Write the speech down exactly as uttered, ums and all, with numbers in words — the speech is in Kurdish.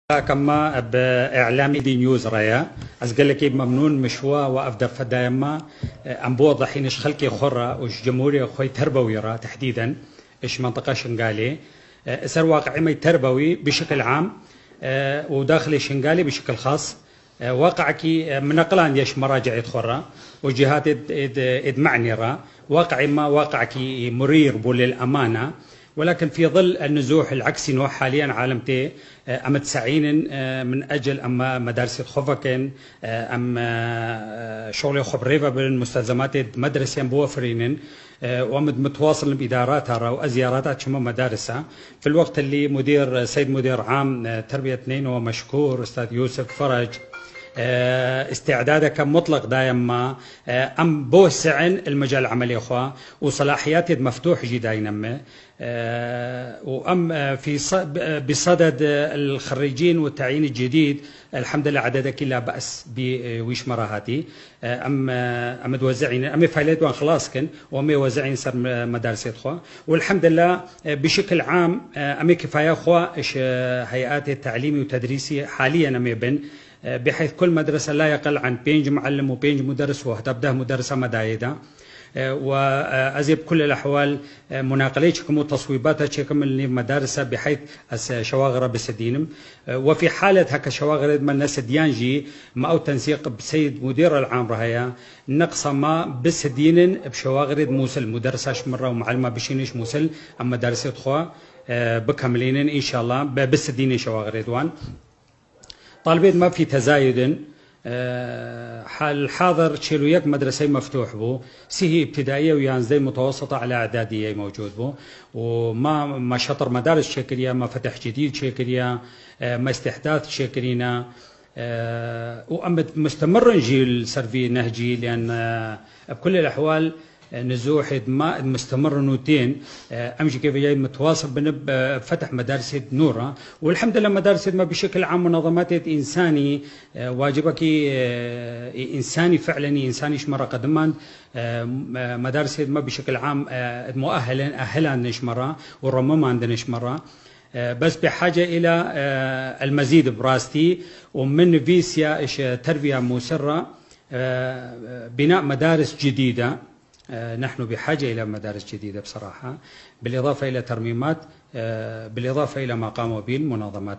Kema bi îlamê Dî News re ye. Ez gelekî memnûn mişwa we ev defe daye me. Em biwedihînin ji xelkê xwe re û ji cemhûrê xwe yê Terbewî re tehdîden, ji mentiqa Şingalê. Li ser waqiê me yê Terbewî bi şekil am û daxilê Şingalê bi şekil xas. Waqiekî min neqilandiye ji meraciê xwe re û cihatê êd me'nê re. Waqiê me waqiekî murîr bû lil emane. ولكن في ظل النزوح العكسي نوح حاليا عالم تي، آه، أمد سعينن، آه، من أجل أما مدارس خوفكن، آه، أم، آه، شغل خب ريفا بن مستلزمات مدرسة بوفرينن، آه، وأمد متواصل بإدارات را وأزيارات شما مدارسة. في الوقت اللي مدير، سيد مدير عام، آه، تربية نينوى مشكور، أستاذ يوسف فرج، آه، استعدادك مطلق دايم ما، آه، أم بوسعن المجال العملي أخوة وصلاحيات مفتوح جي داينمه. آه، وأم، آه، في ص-، ب-، بصدد، آه، الخريجين والتعيين الجديد، الحمد لله عددك لا بأس ب-، آه، ويش مراهاتي. آه، أم، آه، أم توزعين، أم فايلات وان خلاص كن، وأم يوزعين سر م-، مدارس يدخوا. والحمد لله، آه، بشكل عام، آه، أم كفاية خوا إش، آه، هيئات التعليمي والتدريسي حاليا أم بن، آه، بحيث كل مدرسة لا يقل عن بينج معلم وبينج مدرس وهدف ده مدرسة مدايدة. و، آه، أزي بكل الأحوال، آه، مناقلة شكم وتصويباتها شكم اللي مدارسها بحيث أس شواغرة بسدينم. آه، وفي حالة هكا شواغرة ما الناس ديانجي ما أو تنسيق بسيد مدير العام رهيا نقص ما بسدينن بشواغرة موصل مدرسة شمرة ومعلمة بشينش موصل أما مدارسة خوا، آه، بكملينن إن شاء الله ب-، بسدينن شواغرة دوان. طالبات ما في تزايد. آه، حال الحاضر شيلو يك مدرسة مفتوح بو، سهي ابتدائية ويانزدي متوسطة على إعدادية موجود بو، وما، ما شطر مدارس شكريا، ما فتح جديد شكريا، آه، ما استحداث شكرينا، آه، وأم مستمر نجي السرفي نهجي، لأن، آه، بكل الأحوال نزوح ما مستمر نوتين، آه، أمشي كيف جاي متواصل بنب، آه، فتح مدارس نورا. والحمد لله مدارس ما بشكل عام منظمات إنساني، آه، واجبك، آه، إنساني فعلًا، إنساني شمرة قدمان، آه، م-، آه، مدارس ما بشكل عام، آه، مؤهلة، أهلة نشمرة ورمما عندنا شمرة. آه، بس بحاجة إلى، آه، المزيد براستي، ومن فيسيا إيش تربية مسرة، آه، بناء مدارس جديدة. آه، نحن بحاجة إلى مدارس جديدة بصراحة، بالإضافة إلى ترميمات، آه، بالإضافة إلى ما قاموا به المنظمات.